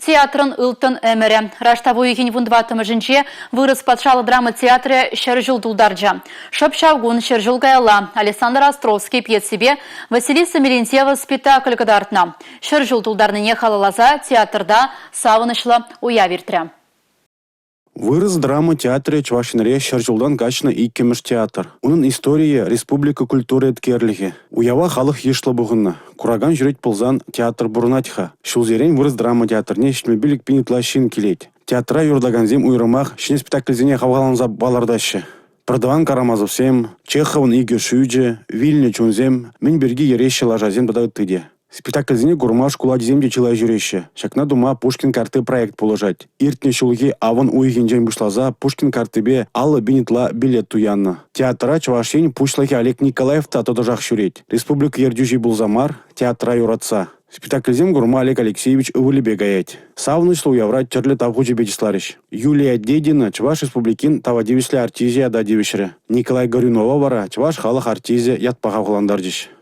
Театрӑн ылтӑн ӗмӗрӗ. Раштав уйӑхӗн вунтӑваттӑмӗшӗнче Вырӑс патшалӑх драма театрӗ 100 ҫул тултарчӗ. Шӑп ҫав кун 100 ҫул каялла Александр Островский пьесипе Василиса Мелентьева спектакль кӑтартнӑ. 100 ҫул тултарнине халалласа театрта савӑнӑҫлӑ уяв иртрӗ. Вырӑс драма театрӗ Чӑваш Енре 100 ҫултан каҫнӑ иккӗмӗш театр. Унӑн историйӗ – республика культура еткерлӗхӗ. Уява халӑх йышлӑ пухӑннӑ. Куракан ҫӳрет пулсан театр пурӑнать-ха. Ҫулсерен вырӑс драма театрне 75 пин ытла ҫын килет. Театра юратакансем уйрӑмах ҫӗнӗ спектакльсене хавхаланса палӑртаҫҫӗ. Пӗртӑван Карамазовсем, Чеховӑн икӗ шӳчӗ, Вилнӗ чунсем, Мӗн пирки йӗреҫҫӗ лашасем тата ытти те. Спектакльсене курма шкул ачисем те чылай ҫӳреҫҫӗ. Ҫакна тума «Пушкин картти» проект пулӑшать. Иртнӗ ҫулхи авӑн уйӑхӗнчен пуҫласа «Пушкин карттипе» 50 пин ытла билет туяннӑ. Театра Чӑваш Ен Пуҫлӑхӗ Олег Николаев та тӑтӑшах ҫӳрет. Республика ертӳҫи пулса мар, театра юратса. Спектакльсем курма Олег Алексеевич ывӑлӗпе каять. Савӑнӑҫлӑ уявра тӗрлӗ тав хучӗпе чысларӗҫ. Юлия Дедина Чӑваш Республикин тава тивӗҫлӗ артисчӗ ята тивӗҫрӗ. Николай Горюнова вара Чӑваш халӑх артисчӗ ятпа хавхалантарчӗҫ.